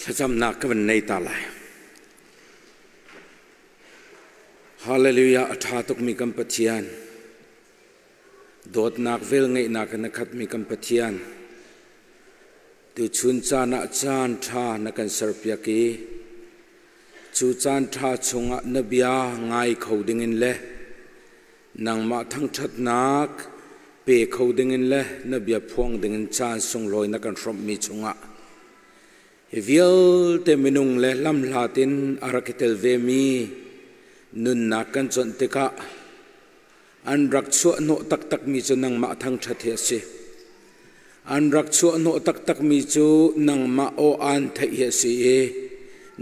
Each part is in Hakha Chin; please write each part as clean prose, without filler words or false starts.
Thlacamnak ka van nei ta lai. Hallelujah a ṭha tukmi kan Pathian. Dawtnak velngeihnak in a khatmi kan Pathian. Tuchun caan ah caan ṭha na kan serpiak i cu caan ṭha chungah na bia ngai kho dingin le nangmah thangṭhatnak pe kho dingin le na bia phuang dingin caan sunglawi na kan hrawmhmi chungah hi vialte minung le lamhlat in a rak i tel vemi nunnak kan conh tikah an rak chuahhnawh taktakmi cu nangmah thangṭhat hi a si. An rak chuahhnawh taktakmi cu nangmah aw aan theih hi a si i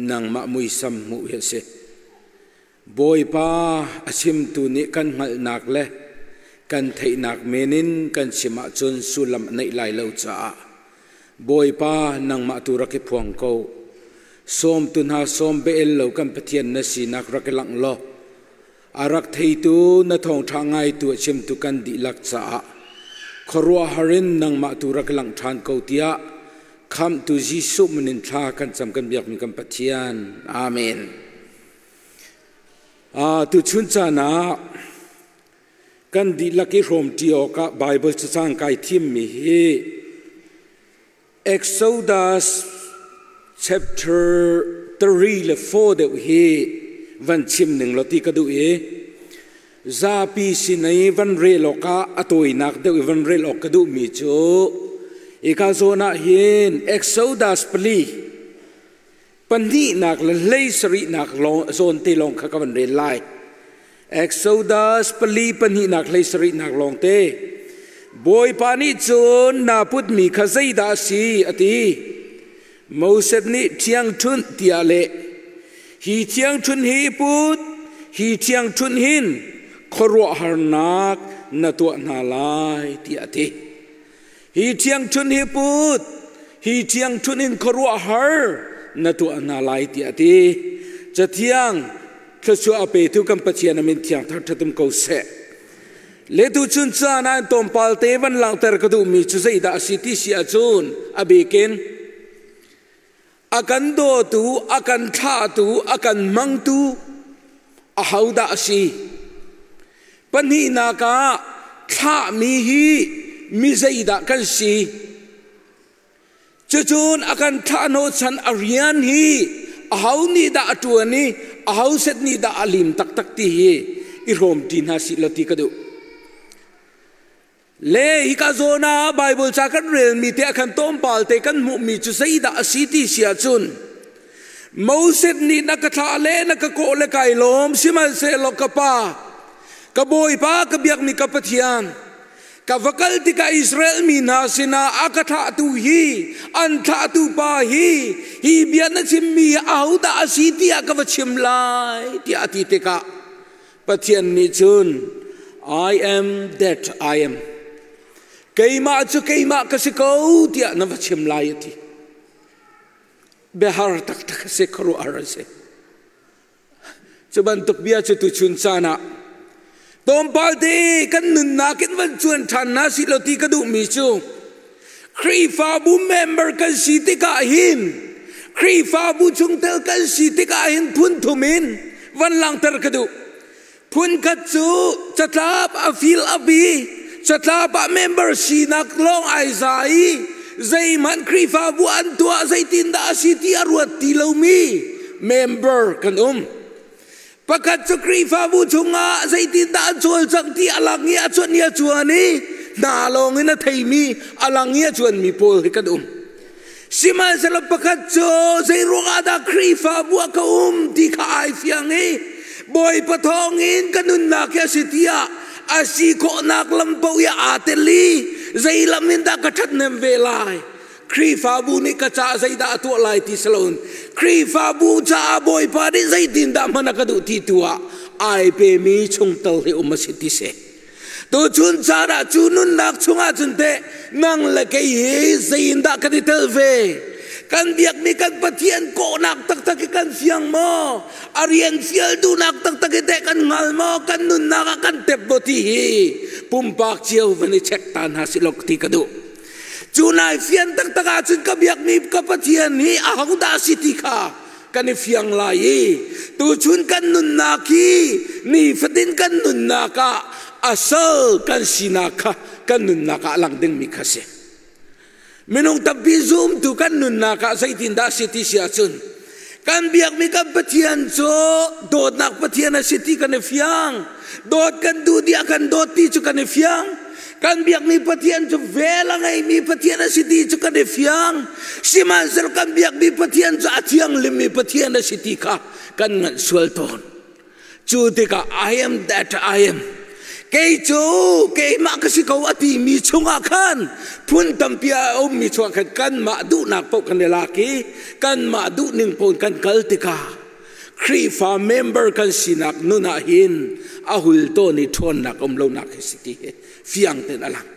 nangmah muisam hmuh hi a si. Bawipa a chimtu nih kan hngalhnak le kan theihnak men in kan chim ahcun sullam a neih lai lo caah Bawipa nangmah tu rak i phuang ko. Sawmtu hna sawm bel lo kan Pathian na sinak rak i langh law a rak theitu na thawngṭha ngaitu a chimtu kan dihlak caah khuaruahhar in nangmah tu rak i langh ṭhan ko tiah khamhtu Jesuh min in thla kan cam kan biakmi kan Pathian. Amen. Tuchun caan ah kan dihlak i hrawmṭi awkah Baibal cacang kai thimmi hi Exodus chapter 3 le 4 deuh hi van chim ning law ti ka duh i zapi sin i van rel awkah a tawinak deuh i van rel awk ka duhmi cu hika zawn ah hin Exodus pali pahnihnak le hlei sarihnak zawn te lawng kha ka van rel lai. Exodus pali pahnihnak hlei sarihnak lawng te. Bawipa nih cun naa putmi kha zeidah a si a ti. Moses nih ṭhiangṭhunh tiah leh. Hi ṭhiangṭhunh hi put, hi ṭhiangṭhunh hin khuaruahharnak na tuah hna lai tiah a ti. Hi ṭhiangṭhunh hi put, hi ṭhiangṭhunh in khuaruahhar na tuah hna lai tiah a ti. Cathiang thluachuah a petu kan Pathian a min thiang thar ṭhatum ko seh. Le tuchun caan ah tlawmpal te van langhter ka duhmi cu zeidah a si ti si ahcun a bikin a kan dawtu, a kan thlahtu, a kan hmangtu ahodah a si? Pahnihnak ah thlahmi hi mi zeidah kan si? Cucun a kan thlah hnawhchan a rian hi aho nih dah a ṭuan i aho set nih dah a lim taktak ti hi i hrawmṭi hna sih law ti ka duh. Le hika zawn ah Baibal ca kan relmi te ah khan tlawmpal te kan hmuhmi cu zeidah a si ti si ahcun Moses nih na ka thlah le na ka kawh le kai lawm sihmanhsehlaw ka pa ka Bawipa ka biakmi ka Pathian ka va kal tikah Israel mi hna sinah a ka thlahtu hi an thlahtu pa hi hi bia na chimmi ahodah a si tiah ka va chim lai tiah a ti tikah Pathian nih cun I am that I am keimah cu keimah ka si ko tiah na va chim lai a ti biahar taktak a si khuaruahhar a si cu bantuk bia cu tuchun caan ah tlawmpal te kan nunnak in van cuan ṭhan hna si lo ti ka duhmi cu Khrihfabu member kan si tikah hin Khrihfabu chungtel kan si tikah hin phun thum in van langhter ka duh phun khat cu catlap a fil a bi catlap ah member sinak lawng ai za i zeihmanh Khrihfabu an tuah zeitindah a si ti a ruat ti lomi member kan um pakhat cu Khrihfabu chungah zeitindah an cawlcangh ti a lang i a cuan i a cuan i hna lawng in a theimi a lang i a cuanmi pawl hi kan um sihmanhsehlaw pakhat cu zei ruangah dah Khrihfabu ah ka um ti kha ai fiang i Bawipa thawngin ka nunnak hi a si tiah a si khawhnak lam paoh i aa tel i zei lam in dah ka ṭhathnem ve lai Khrihfabu nih ka caah zeidah a tuah lai ti si loin Khrihfabu caah Bawipa nih zeitindah hman a ka duh ti tu ah ai pemi chungtel hi um a si ti si. Tuchun caan ah cu nunnak chungah cun teh nang le kei hi zeiindah kan i tel ve? Kan biakmi kan Pathian kawhnak taktak hi kan fiang maw? A rian fial duhnak taktak hi teh kan hngal maw? Kan nunnak ah kan tep maw ti hi pumpak cio van i check ta hna sih law ti ka duh. Cu nai fian taktak ahcun ka biakmi ka Pathian hi ahodah a si ti kha kan i fiang lai i tuchun kan nunnak hi nifatin kan nunnak ah a sal kan sinak kha kan nunnak ah a lang dingmi kha si. Minung tampi zumtu kan nunnak ah zeitindah a si ti si ahcun kan biakmi kan Pathian cu dawtnak Pathian a si ti kan i fiang. Dawt kan duh dih a kan dawt ti cu kan i fiang. Kan biakmi Pathian cu vel a ngeimi Pathian a si ti cu kan i fiang. Sihmanhsehlaw kan biakmi Pathian cu a thianghlimmi Pathian a si ti kha kan nganh sual tawn. Cu tikah I am that I am. Kei cu keimah ka si ko a timi chungah khan phun tampi a ummi chungah khan kanmah duhnak paoh kan i lak i kanmah duhning paoh kan kal tikah Khrihfa member kan sinak nun ah hin a hul tawn i ṭhawnnak um lonak hi si ti hi fiang tein a lang.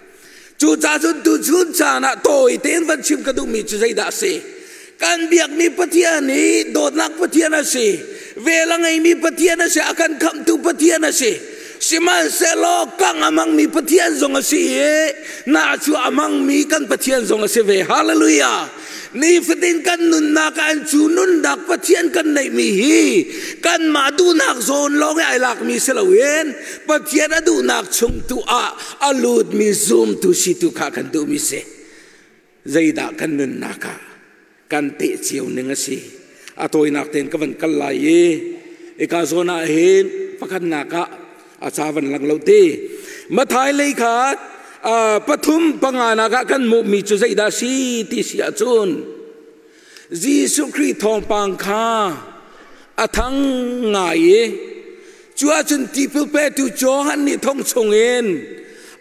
Cucaah cun tuchun caan ah tawi tein van chim ka duhmi cu zeidah a si? Kan biakmi Pathian hi dawtnak Pathian a si. Vel a ngeimi Pathian a si. A kan khamhtu Pathian a si. Sihmanhsehlaw kang a hmangmi Pathian zong a si i na cu a hmangmi kan Pathian zong a si ve. Hallelujah! Nifatin kan nunnak ah cu nunnak Pathian kan neihmi hi kanmah duhnak zawn lawng i ai lakmi si loin Pathian a duhnak chung tu ah a lutmi zumtu si tu kha kan duhmi si. Zeidah kan nunnak ah kan teh cio ning a si. A tawinak tein ka van kal lai i ika zawn ah hin pakhatnak ah a ca van lang lo te. Mathai lei kha pathum panganak ah kan hmuhmi cu zeidah si ti si ahcun Jesuh Khrih thawngpang kha a thang ngai i cu ahcun tipil petu Johan nih thong chungin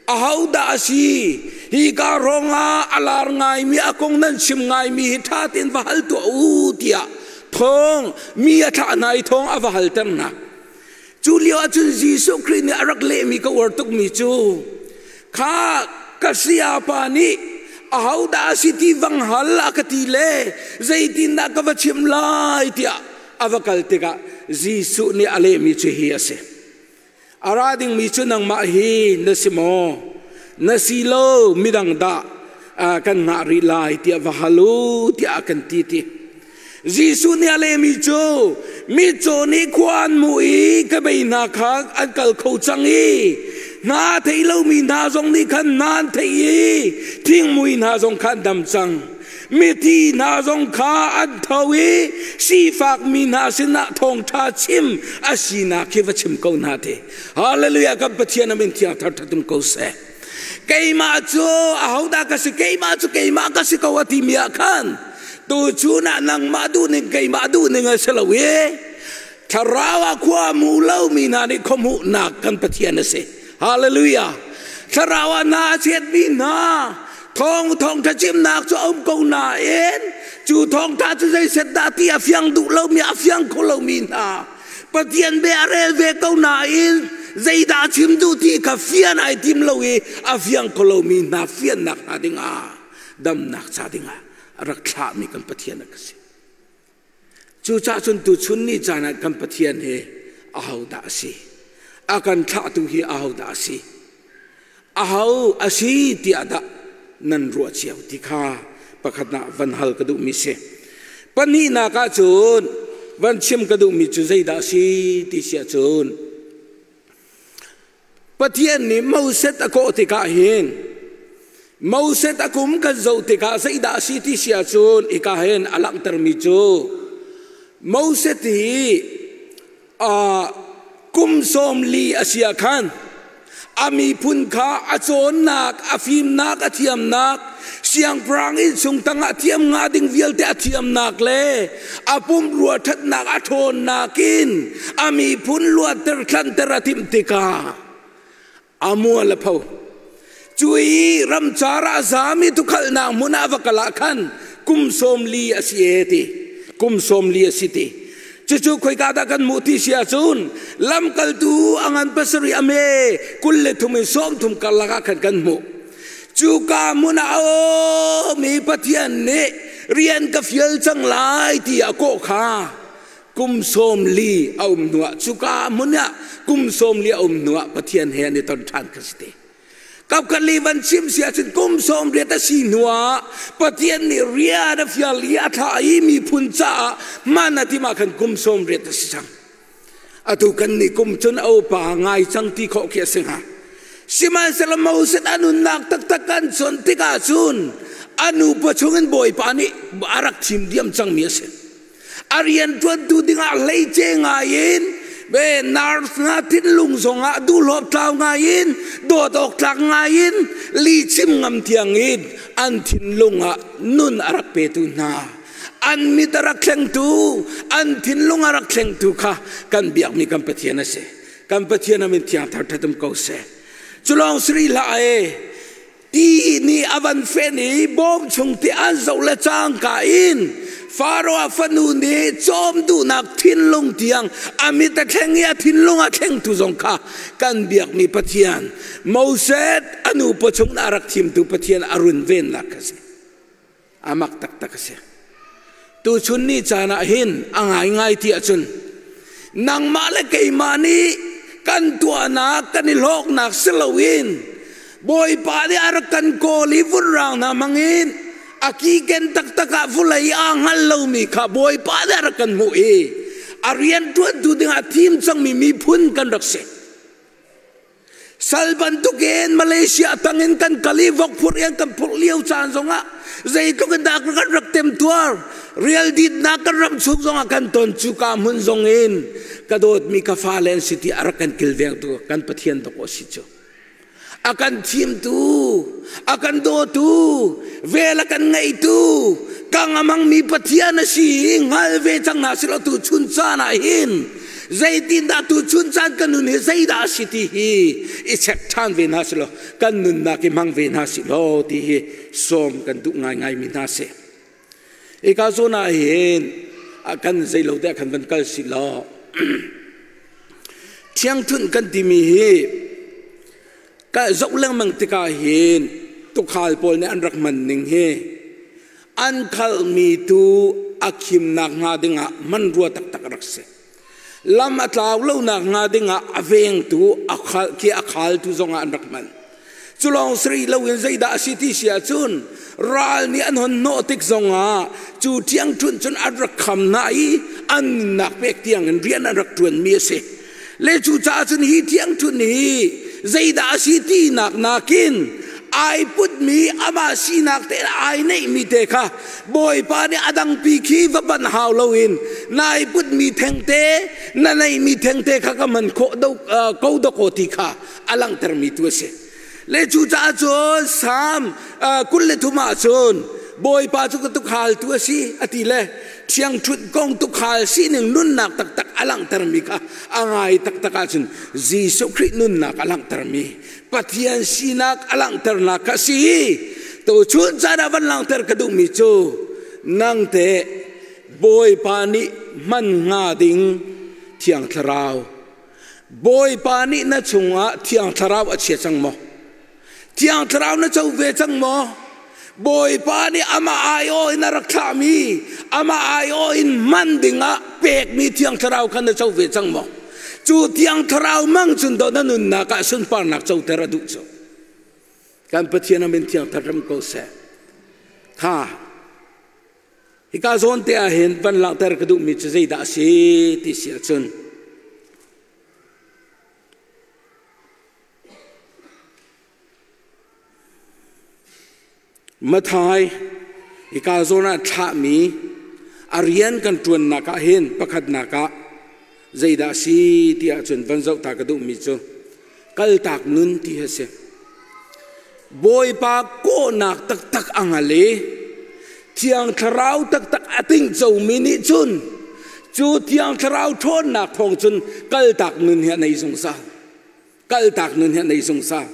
ahodah a si hi ka rongah a lar ngaimi a kong nan chim ngaimi hi ṭha tein va hal tuah u tiah thawng mi a thlah hna i thawng a va halter hna. Cu lio ahcun Jesuh Khrih nih a rak lehmi ka uar tukmi cu kha ka sayapa nih ahodah a si ti vang hal a ka ti le zeitindah ka va chim lai tiah a va kal tikah Jesuh nih a lehmi cu hi a si. A ra dingmi cu nangmah hi na si maw? Na si lo midang dah kan ngah rih lai tiah va hal u tiah a kan ti ti. Jesuh nih a lehmi cu mitcaw nih khua an hmuh i ka bei hna kha an kal kho cang i hna thei lomi hna zong nih khan hna an theih i thingmui hna zong kha an dam cang. Mithi hna zong kha an tho i sifakmi hna sinah thawngṭha chim a sinak khi va chim ko hna te. Hallelujah kan Pathian a min thiang thar ṭhatum ko seh. Keimah cu ahodah ka si keimah cu keimah ka si ko a timi ah khan tuchun ah nangmah duhning keimah duhning a si lo i thlarau ah khua hmu lomi hna nih khuahmuhnak kan Pathian a si. Hallelujah. Thlarau ah hna a chiatmi hna thawng thawngṭha chimnak cu a um ko nain cu thawngṭha cu zeiset dah ti a fiang duh lomi a fiang kho lomi hna Pathian bia a rel ve ko nain zeidah a chim duh ti kha fian ai tim lo i a fiang kho lomi hna fiannak hna dingah damnak ca dingah a rak thlahmi kan Pathian a ka si. Cucaah cun tuchun ni caan ah kan Pathian hi ahodah a si? A kan thlahtu hi ahodah a si? Aho a si tiah dah nan ruah cio ti kha pakhatnak van hal ka duhmi si. Pahnihnak ah cun van chim ka duhmi cu zeidah a si ti si ahcun Pathian nih Moses a kawh tikah hin Moses a kum kan zoh tikah zeidah a si ti si ahcun hika hin a langhtermi cu Moses hi kum 40 a si ah khan a miphun kha a cawnnak, a fimnak, a thiamnak, siangpahrang innchung tangah thiam nga ding vialte a thiamnak le a pumrua ṭhatnak a ṭhawnnak in a miphun luatter thlanter a timh tikah a mual a pho. Cu i ramcar ah zami tukhalnak hmun ah va kal ah khan kum 40 a si e ti. Kum 40 a si ti. Cucu khoika dah kan hmuh ti si ahcun lamkaltu a ngan pasarih a me 23 in 30 karlak ah khan kan hmuh. Cuka hmun ah aw mi Pathian nih rian ka fial cang lai ti a kawh kha kum 40 a um hnuah cuka hmun ah kum 40 a um hnuah Pathian he an i ton ṭhan kha si te. Kapkhat li van chim si ahcun kum 80 a si hnuah Pathian nih rian a fial i a thlah i miphun caah hman a tim ah khan kum 80 a si cang. Atu kan nih kum cun a upa ngai cang ti khawh khi a si hnga. Sihmanhsehlaw Moses a nunnak taktak kan cawn tikah cun a nupa chungin Bawipa nih a rak thim diam cangmi a si. A rianṭuantu dingah hleice ngai in ve nurse hna thinlung zongah duhlawp tlau ngai in dawt awk tlak ngai in lihchim ngam tiang in an thinlung ah nun a rak petu hna an mit a rak thlengtu an thinlung a rak thlengtu kha kan biakmi kan Pathian a si. Kan Pathian a min thiang thar thatum ko seh. Culawng sri hlah e Ti nih a van fen i bawm chung ti an zoh le cangka in Faro fanu nih cawm duhnak thinlung tiang a mit a thleng i a thinlung a thlengtu zong kha kan biakmi Pathian Moses a nu pawchung a rak thimtu Pathian a runvennak a si. A mak taktak a si. Tuchun ni caan ah hin a ngaingai ti ahcun nangmah le keimah nih kan tuahnak kan i hlawknak si loin Bawipa nih a rak kan kawl i vunrang hna hmangin a kiken taktak ah vulei aa hngal lomi kha Bawipa nih a rak kan hmuh i a rian ṭuantu dingah thim cangmi miphun kan rak si. Sal bantukin Malaysia tangin kan kal i vok phurh in kan phurh lio caan zongah zeitluk in dah kan rak temtuar rial ditnak kan ram chung zongah kan ton cu ka hmun zong in ka dawtmi ka fale an si ti a rak kan kilvengtu kan Pathian dawk si cu a kan thimtu a kan dawtu vel a kan ngeitu kang a mangmi Pathian a si i hngal ve cang hna silo tu chun caan ah hin zeitindah tu chun caan kan nun hi zeidah a si ti hi i check ṭhan ve hna silo kan nunnak i hmang ve hna silo ti hi sawm kan duh ngaingai mi hna si. Ika zawn ah hin kan zeilo te khan van kal si law thiangthunh kan timi hi ka zoh lengmang tikah hin tukhal pawl nih an rak hman ning hi an khalmi tu a khimnak hnga dingah hmanrua taktak a rak si. Lam a tlau lonak hnga dingah a vengtu a khal khi a khaltu zongah an rak hman. Cu lawng sari loin zeidah a si ti si ahcun ral nih an hon hnawh tik zongah cu ṭhiangṭhunh cun an rak kham hna i an nunnak pek tiangin rian an rak ṭuanmi a si. Le cucaah cun hi ṭhiangṭhunh hi zeidah a si tinak nakin ai putmi amah sinak te ai neihmi te kha Bawipa nih a dangpi khi va banh hau loin nai putmi thengte na neihmi thengte kha ka man khawh do ko dakaw ti kha a langhtermi tu a si. Le cucaah cun Salm 23 ah cun Bawipa cu ka tukhaltu a si a ti le thiangṭhunh kong tukhal sining nunnak taktak a langhtermi kha a ngai taktak ahcun Jesuh Khrih nunnak a langhtermi Pathian sinak a langhternak kha a si. Tuchun caan ah van langhter ka duhmi cu nang teh Bawipa nih hman hnga ding Thiang Thlarau Bawipa nih na chungah Thiang Thlarau a chia cang maw? Thiang Thlarau na co ve cang maw? Bawipa nih amah aiawh in a rak thlahmi, amah aiawh in hman dingah pekmi Thiang Thlarau kha na co ve cang maw? Cu Thiang Thlarau mang cun do na nunnak ah sunparnak coter a duh cu. Kan Pathian a min Thiang Thar ram ko seh. Kha hika zawn te ah hin van langhter ka duhmi cu zeidah a si ti si ahcun Mathai hika zawn ah thlahmi a rian kan ṭuannak ah hin pakhatnak ah zeidah a si ti ahcun van zoh ta ka duhmi cu kaltak nun ti hi a si. Bawipa kawhnak taktak a ngal i Thiang Thlarau taktak a tingcomi nih cun cu Thiang Thlarau ṭhawnnak thawng cun kaltak nun hi a nei zungzal. Kaltak nun hi a nei zungzal.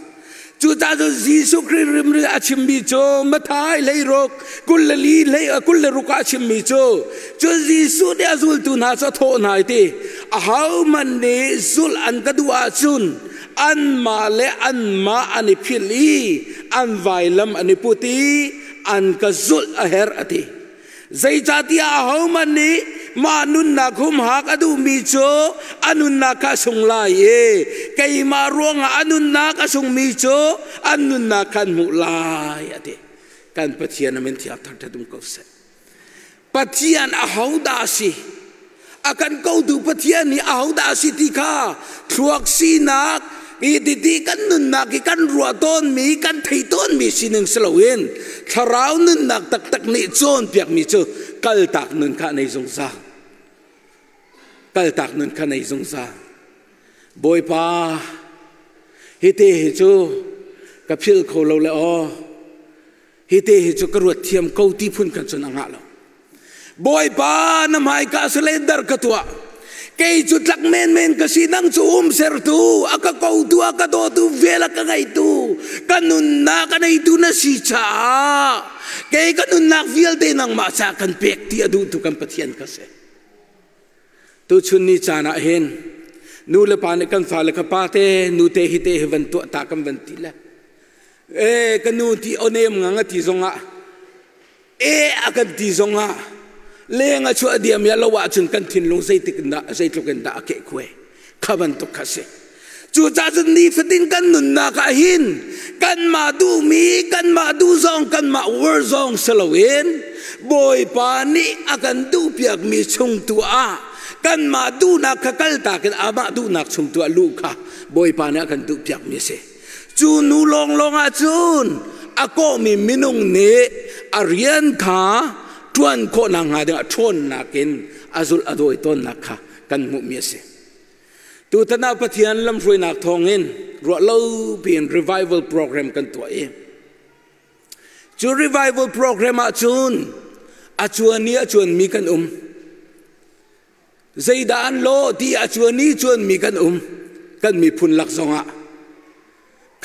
Cucaah cun Jesuh Khrih rimri a chimmi cu Mathai 16 24 hlei 26 ah a chimmi cu cun Jesuh nih a zultu hna cu a thawh hna i ti ahohmanh nih zulh an ka duh ahcun anmah le anmah an i philh i an vailam an i put i an ka zulh a herh a ti. Zeicahtiah ahohmanh nih Mah nunnak humhak a duhmi cu a nunnak kha a sung lai i keimah ruangah a nunnak a sungmi cu an nunnak kha an hmuh lai a ti. Kan Pathian a min thiang thangṭhat um ko seh. Pathian ahodah a si? A kan kotu Pathian nih ahodah a si ti kha thluak sinak i titi kan nunnak i kan ruah tawnmi kan thei tawnmi sining si loin thlarau nunnak taktak nih cawnpiakmi cu kaltak nun kha nei zungzal. Kaltak nun kha nei zungzal. Bawipa, hite hi cu ka philh kho lo le aw. Hi te hi cu ka ruat thiam ko ti phun kan cun a ngah lo. Bawipa na hmaika surrender ka tuah. Kei cu tlak menmen ka si nang cu um sertu a ka kotu a ka dawtu vel a ka ngeitu ka nunnak a neitu na si caah kei ka nunnak vialte nangmah ca kan pek ti a duhtu kan Pathian ka si. Tuchun ni caan ah hin nu le pa nih kan fale kha pa te nu te hi te hi van tuah ta kan van ti le e ka nu ti onem ngang a ti zongah e a kan ti zongah leng a chuah diam ya lo ahcun kan thinlung zeitik in dah zeitluk in dah a keh khuai kha bantuk kha si. Cucaah cun nifatin kan nunnak ah hin kanmah duhmi kanmah duh zong kanmah uar zong si loin Bawipa nih a kan duhpiakmi chung tu ah kanmah duhnak kha kaltak in amah duhnak chung tu ah luh kha Bawipa nih a kan duhpiakmi a si. Cu nu lawnglawng ah cun a kawhmi minung nih a rian kha ṭuan khawhnak hnga dingah ṭhawnnak in a zulh a dawi tawnnak kha kan hmuhmi a si. Tutan ah Pathian lamhruainak thawngin ruahlo piin revival program kan tuah i cu revival program ah cun a cuan i a cuanmi kan um. Zeidah an lawh ti a cuan i cuanmi kan um kan miphun lak zongah.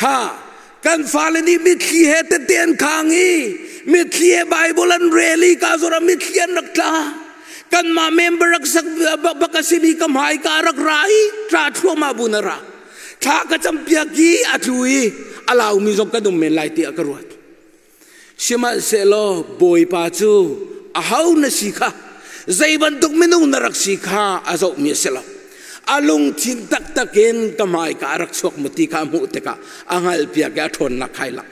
Kha kan fale nih mitthli he tette an khang i mitthli he Bible an rel i ka zor ah mitthli an rak tla. Kanmah member rak sak bak a simi ka hmai ka rak ra i tla thluahmah bu na ra. Thla ka campiak i a tlu i a laumi zong kan um men lai tiah ka ruat. Sihmanhsehlaw Bawipa cu aho na si kha zei bantuk minung na rak si kha a zohmi a si lo. A lungthin taktak in ka hmaika a rak chuak maw ti kha a hmuh tikah a hngalhpiak i a ṭhawnnak khai lang.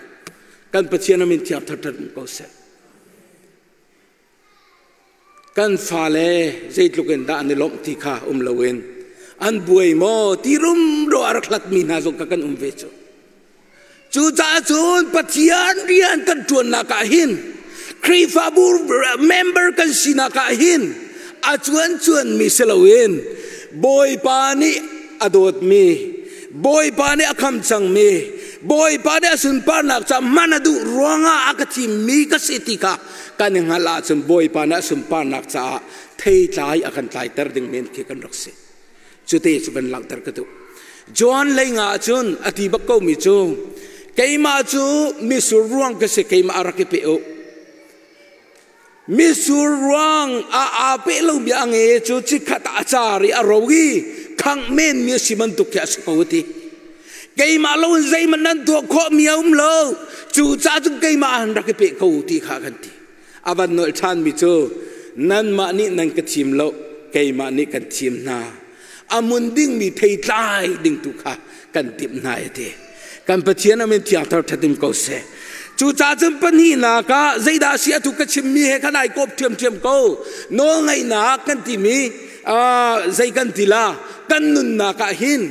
Kan Pathian a min thiang thar ko seh. Kan fale zeitluk in dah an i lawmh ti kha um loin an buai maw ti rumro a rak hlatmi hna zong kha kan um ve cu. Cucaah cun Pathian rian kan ṭuannak ah hin Khrihfabu member kan sinak ah hin a cuan cuanmi si loin Bawipa nih a dawtmi Bawipa nih a kham cangmi Bawipa nih a sunparnak ca hman a duh ruangah a ka thimmi ka si ti kha kan i hngalh ahcun Bawipa nih a sunparnak caah theitlai a kan tlaiter ding men khi kan rak si. Cute cu van langhter ka duh. John lei nga ahcun a ti bak komi cu keimah cu misur ruang ka si keimah a rak i pe u. Misur ruang a aa pe lomi a nge cu chikkhat ah a car i a ro i khangh menmi a si bantuk khi a si ko a ti. Keimah lo in zeihmanh nan tuah khawhmi a um lo. Cucaah cun keimah han rak i pe ko ti kha kan ti. A van nolh ṭhanmi cu nanmah nih nan ka thim lo, keimah nih kan thim hna. A mun dingmi theitlai ding tu kha kan timh hna a ti. Kan Pathian a min thiangthar ṭhatim ko seh. Cucaah cun pahnihnak ah zeidah a si atu ka chimmi he khan ai kawp ṭhiamṭhiam ko. Nawlngaihnak kan timi zei kan ti la kan nunnak ah hin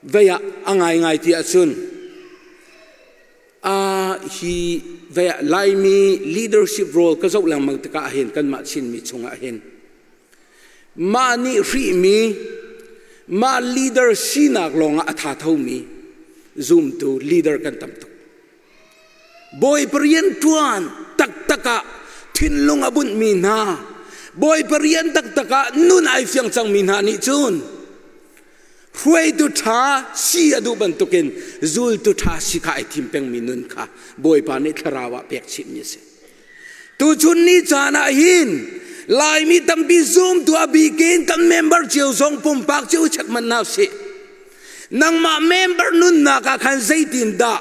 vei ah a ngaingai ti ahcun hi vei ah Laimi leadership role ka zoh lengmang tikah hin kanmah Chinmi chungah hin mah nih hrihmi mah leader sinak lawngah a tha thomi zumtu leader kan tam tuk. Bawipa rian ṭuan taktak ah thinlung a bunhmi hna Bawipa rian taktak ah nun ai fiang cangmi hna nih cun hruaitu ṭha si a duh bantukin zultu ṭha si kha ai thim pengmi nun kha Bawipa nih thlarau ah pek chihmi a si. Tuchun ni caan ah hin Laimi tampi zumtu a bikin kan member cio zong pumpak cio check manh hna usih. Nangmah member nunnak ah khan zeitin dah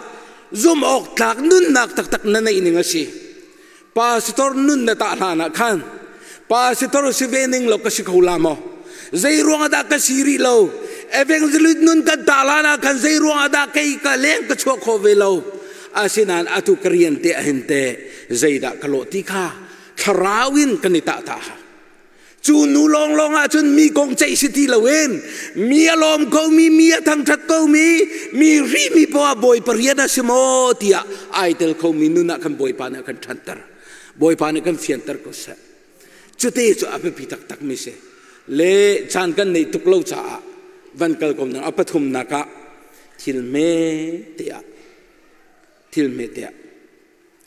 zum awk tlak nunnak taktak na neih ning a si. Pastor nun na tah hlan ah khan. Pastor si ve ning lo ka si kho la maw? Zei ruang dah ka si rih lo? Evangelist nun kan ta la na kan zei ruang dah kei ka leng ka chuak kho ve lo? Asinain atu ka rian te ahin te zeidah ka lawh ti kha thlarau in kan i tah ta ha. Cu nu lawnglawng ah cun mi kong ceih si ti loin mi a lawm ko mi, mi a thangṭhat ko mi, mi ri mi poah Bawipa rian a si maw tiah ai tel kho mi nun ah khan Bawipa nih a kan ṭhanter. Bawipa nih kan fianter ko seh. Cute cu a biapi taktak mi si. Le caan kan neih tuk lo caah van kal ko nang a pathumnak ah thil hme te ah thil hme te ah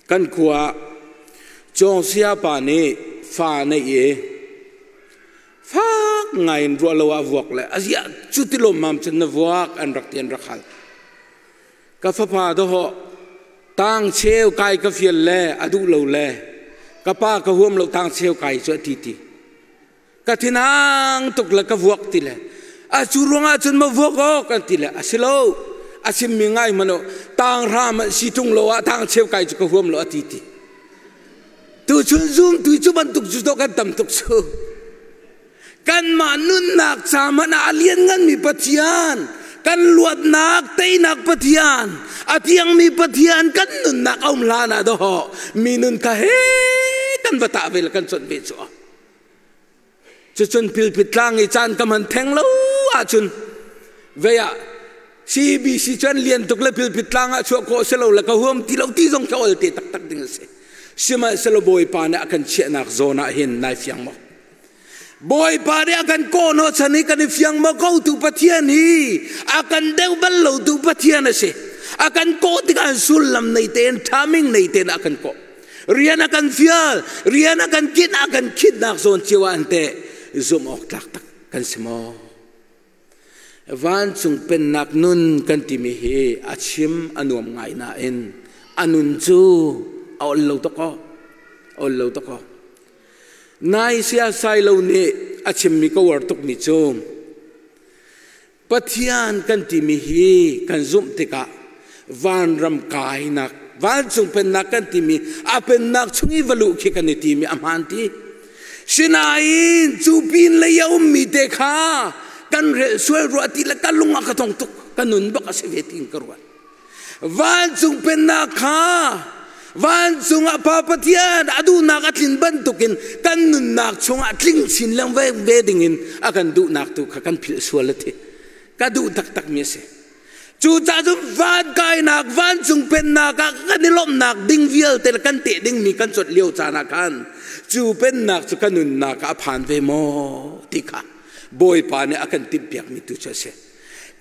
Kan khua ah Cawngsia pa nih fa neih i fak ngai in ruah lo ah vuak le a ziah cu ti lawmmam cun na vuak an rak ti an rak hal. Ka fapa dawhawh tang cheu kai ka fial le a duh lo le ka pa ka huam lo tang cheu kai cu a ti ti. Ka thinang tuk le ka vuak ti le a cu ruangah cun ma vuak awk an ti le a si lo a chimmi ngai hmanh u tang hram si tung lo ah tang cheu kai cu ka huam lo a ti ti tu chun zum tu cu bantuk cu to kan tam tuk cu kanmah nunnak ca hmanh ah a liannganmi Pathian kan luatnak teinak Pathian a thiangmi Pathian kan nunnak a um hlan ah dawh mi nun kha he kan va tah ve le kan chawnh ve cu Cucun pilpit tlang i caan ka hman theng lo ahcun vei ah CBC cu an lian tuk le pilpit tlang ah chuah khawh si lo le ka huam ti lo ti zong ka ol te taktak ding a si. Sihmanhsehlaw Bawipa nih a kan chiahnak zawn ah hin nai fiang maw? Bawipa nih a kan kawhhnawh chan hi kan i fiang maw ko tu Pathian hi a kan deuh bal lo tu Pathian a si. A kan kawh tikah sullam nei tein timing nei tein a kan kawh. Rian a kan fial, rian a kan kinh, a kan khinhnak zawn cio ah an teh zumh awk tlak tak kan si maw? Vancung pennak nun kan timi hi a chim a nuam ngai nain a nun cu a ol lo tuk aw. Ol lo tuk aw. Nai sia sai lo nih a chimmi ka uar tukmi cu Pathian kan timi hi kan zumh tikah vanram kainak vancung pennak kan timi a pennak chung i va luh khi kan i timi a hmaan ti. Sinain cu pin lei a ummi te kha kan relh sual rua ti le ka lung a ka tong tuk ka nun bak a si ve tiin ka ruat. Vancung pennak kha vancung ah Pa Pathian a duhnak a tlin bantukin kan nunnak chungah tling chin lengmang ve dingin a kan duhnak tu kha kan philh sual a thi. Ka duh taktakmi a si. Cucaah cun van kainak vancung pennak ah kan i lawmhnak ding vialte le kan teh dingmi kan cawt lio caan ah khan cu pennak cu kan nunnak ah a phan ve maw ti kha Bawipa nih a kan timhpiakmi tu cu a si.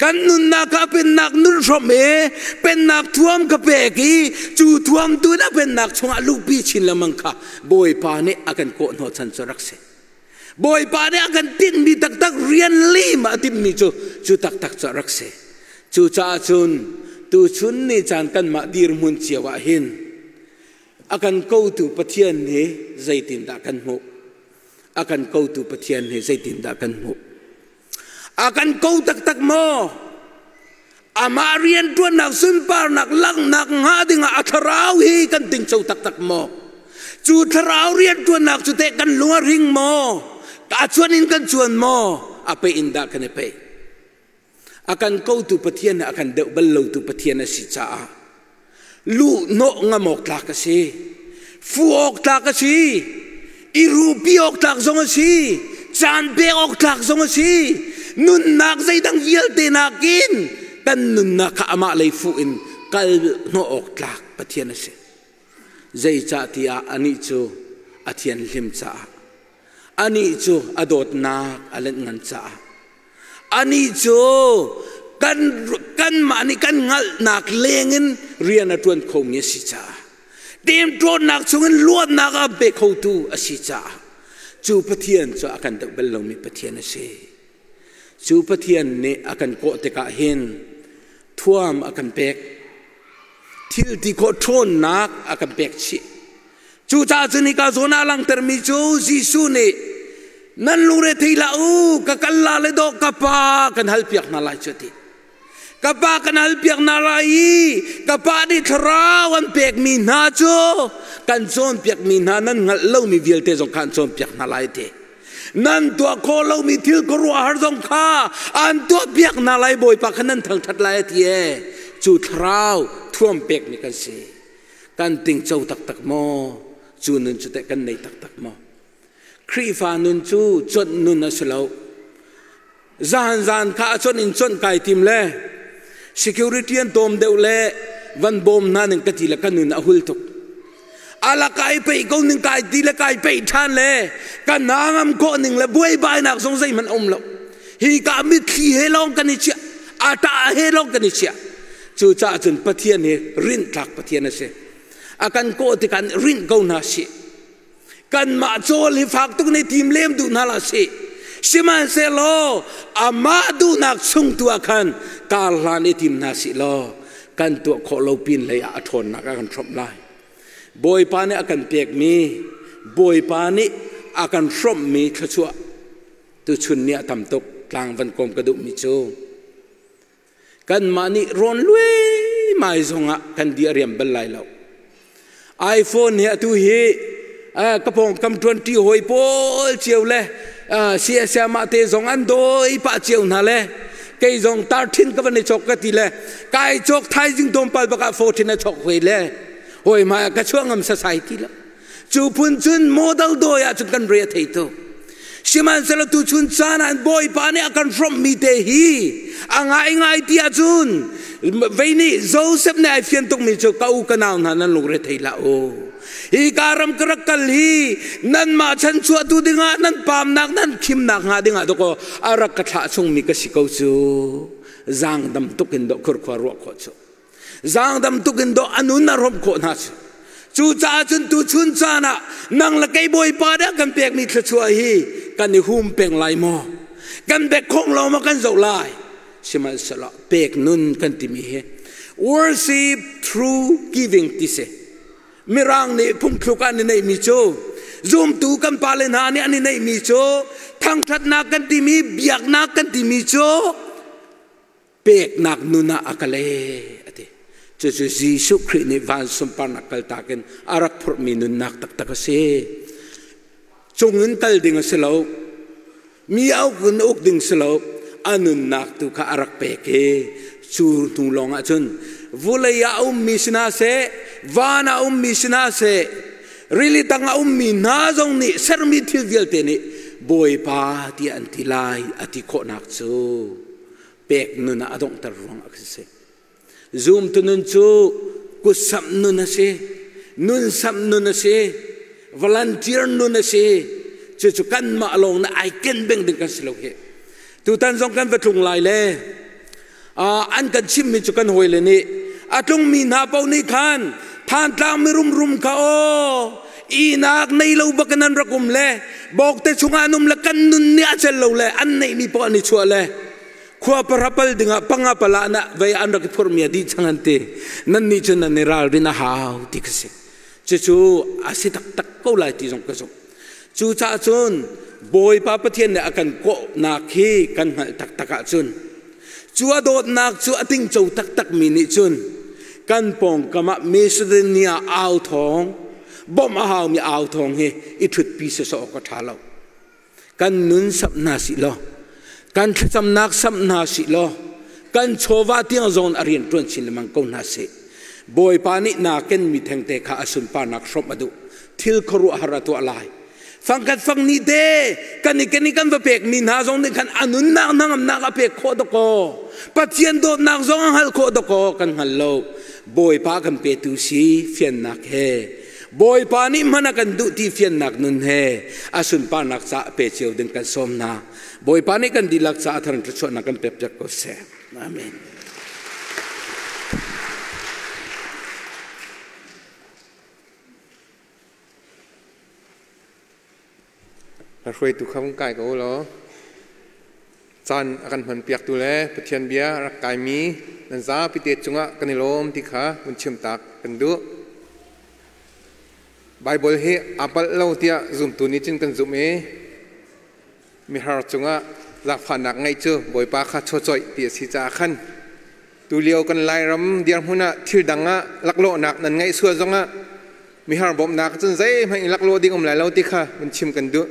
Kan nunnak ah pennak nun hrawm i pennak thuam ka pek i cu thuam tu na pennak chungah luhpi chin lengmang kha Bawipa nih a kan kawh hnawhchan cu rak si. Bawipa nih a kan tinhmi taktak rian lim a timhmi cu cu taktak cu a rak si. Cucaah cun tuchun ni caan kanmah dirhmun cio ah hin a kan kotu Pathian hi zeitindah kan hmuh? A kan kotu Pathian hi zeitindah kan hmuh? A kan ko taktak maw? Amah rianṭuannak sunparnak langhnak hnga dingah a thlarau hi kan tingco taktak maw? Cu thlarau rianṭuannak cu teh kan lung a hring maw? A cuan in kan cuan maw? A peh in dah kan i peh? A kan kotu Pathian a kan deuh bal lotu Pathian a si caah luh hnawh ngam awk tlak a si. Fu awk tlak a si. I ruhpi awk tlak zong a si. Caan pek awk tlak zong a si. Nunnak zeidang vialte nakin kan nunnak kha amah lei fuh in kal hnawh awk tlak Pathian a si. Zeicahtiah anih cu a thianhlim caah, anih cu a dawtnak a lenh ngan caah, Anih cu kan kanmah nih kan hngalhnak lengin rian a ṭuan khomi a si caah temṭawnnak chungin luatnak a pe khotu a si caah cu Pathian cu a kan deuh bal lomi Pathian a si. Cu Pathian nih a kan kawh tikah hin thuam a kan pek. Thil ti khawh ṭhawnnak a kan pek chih. Cucaah cun hika zawn ah langhtermi cu Jesuh nih nan lungre thei hlah u ka kal la le dawh ka pa kan halpiak hna lai cu a ti. Ka pa kan halpiak hna lai i ka pa nih thlarau an pekmi hna cu Kan cawnpiakmi hna nan hngalh lomi vialte zong kha an cawnpiak hna lai ti. Nan tuah khawh lomi thil khuaruahhar zong kha an tuahpiak hna lai, Bawipa kha nan thangṭhat lai a ti e. Cu thlarau thuam pekmi kan si. Kan tingco taktak maw? Cu nun cu teh kan nei taktak maw? Khrihfa nun cu conh nun a si lo. Zan zan kha a conh in conh kai tim le security an tawm deuh le van bawm hna ning ka ti le ka nun a hul tuk. Ala kai pei ko ning kai ti le kai pei ṭhan le ka hna ngam khawh ning le buaibainak zong zeihmanh um lo. Hi ka mitthli he lawng kan i chiah, a ṭah he lawng kan i chiah. Cucaah cun Pathian hi rinhtlak Pathian a si. A kan kawh tikah rinh ko hna sih. Kanmah cawl hi fak tuk nih tim lem duh hna la si. Sihmanhsehlaw amah duhnak chung tu ah khan kar hlan i tim hna sih law kan tuah khawh lo pin lei ah a ṭhawnnak a kan hrawmh lai. Bawipa nih a kan pekmi, Bawipa nih a kan hrawmhmi thluachuah tuchun ni ah tam tuk tlang van kawm ka duhmi cu kanmah nih rawn luaimai zongah kan di a riam bal lai lo. iPhone hi atu hi ka pawngkam ṭuanṭi hawi pawl cio le siasiamah te zong an dawi pah cio hna le kei zong tar ṭhin ka van i chok ka ti le kai chok thaizing tlawmpal bak ah 14 a chok hoi le hawi hmai ah ka chuah ngam sasai ti lo. Cu phun cun model dawi ah cun kan re a thei tu. Sihmanhsehlaw tuchun caan ah Bawipa nih a kan hrawmhmi te hi a ngaingai ti ahcun vei nih Joseph nih ai fian tukmi cu ka u ka nau hna nan lungre thei hlah u. Hi ka ram ka rak kal hi nanmah chanchuahtu dingah nan paamnak nan khimnak hnga dingah dakaw a rak ka thlah chungmi ka si ko cu. Zaangdam tuk in dawh khurkhua ruah khawh cu. Zaangdam tuk in dawh a nun a rom khawh hna si. Cucaah cun tuchun caan ah nang le kei Bawipa dah kan pekmi thluachuah hi kan i hum peng lai maw? Kan bek khong lo maw kan zoh lai? Sihmanhsehlaw pek nun kan timi hi worship through giving ti si. Mirang nih phungthluk ah an i neihmi cu zumtu kan pale hna nih an i neihmi cu thangṭhatnak kan timi biaknak kan timi cu peknak nun ah a ka le a ti. Cucu Jesuh Khrih nih van sunparnak kaltak in a rak phurhmi nunnak taktak a si. Cung in kal ding a si lo, mi uk in uk ding si lo, a nunnak tu kha a rak pek i cu hnu lawng ah cun vulei ah a ummi si hna seh, van ah a ummi si hna seh, rili tang a ummi hna zong nih sermi thil vialte nih Bawipa tiah an ti lai a ti khawhnak cu pek nun ah a donghter ruang ah si. Zumtu nun cu kutsamh nun a si, nun samh nun a si, volunteer nun a si. Cucu kanmah lawng na ai ken beng ding kan si lo hi. Tutan zong kan va tlung lai le an kan chimmi cu kan hawile nih a tlungmi hna paoh nih khan Thantlang mirum rum kha aw ihnak nei lo bak in an rak um le bawkte chungah an um le kan nun nih a cel lo le an neihmi paoh an i chuah le khua parapal dingah panga pala na vei an rak i phurhmi a dih chang an ti. Nan nih cun nan i ralrin a hau ti ka si. Cucu a si taktak ko lai ti zong ka zumh. Cucaah cun Bawipa Pathian nih a kan kawhnak hi kan hngalh taktak ahcun cu a dawtnak cu a tingco taktakmi nih cun kan pawngkam ah Macedonia au thawng bawmh a haumi au thawng hi i ṭhutpi sawsawh awk a ṭha lo. Kan nun samh hna sih law, kan thlacamnak samh hna sih law, kan chawva tiang zong a rian ṭuan chin lengmang ko hna sih. Bawipa nih naa kenmi thengte kha a sunparnak hrawmh a duh. Thil khuaruahhar a tuah lai. Fangkhat fang nih te kan i ken i kan va pekmi hna zong nih khan a nunnak hnangamnak a pek khawh dakaw. Pathian dawtnak zong a hngalh khawh dakaw kan hngal lo. Bawipa kan petu si fiannak he Bawipa nih hman a kan duh ti fiannak nun he a sunparnak caah pe cio ding kan sawm hna. Bawipa nih kan dihlak caah thar thluachuahnak kan pek piak ko seh. Amen. Hruaitu kha vung kai ko law caan a kan hmanpiaktu le Pathian bia a rak kaimi nan zapi te cungah kan i lawm ti kha vun chimtak kan duh. Baibal hi aa palh lo tiah zumtu nih cun kan zumh i mihar cungah zaangfahnak ngeih cu Bawipa kha chawcoih ti a si caah khan tulio kan Lairam dirhmun ah thil dang ah laklawhnak nan ngeih sual zongah. Mihar bawmhnak cun zeihmanh i laklawh ding um lai lo ti kha vun chim kan duh.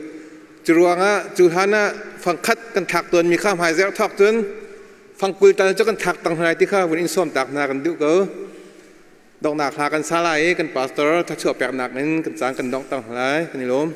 Cu ruangah cu hlan ah fangkhat kan thlak tawnmi kha hmaizerh thawk cun fangkul tal cu kan thlak tang hna lai ti kha vun in sawm tak hna kan duh ko. Donghnak hla kan sa lai i kan pastor thachuah peknak in kan caan kan dongh tang hna lai. Kan i lawm.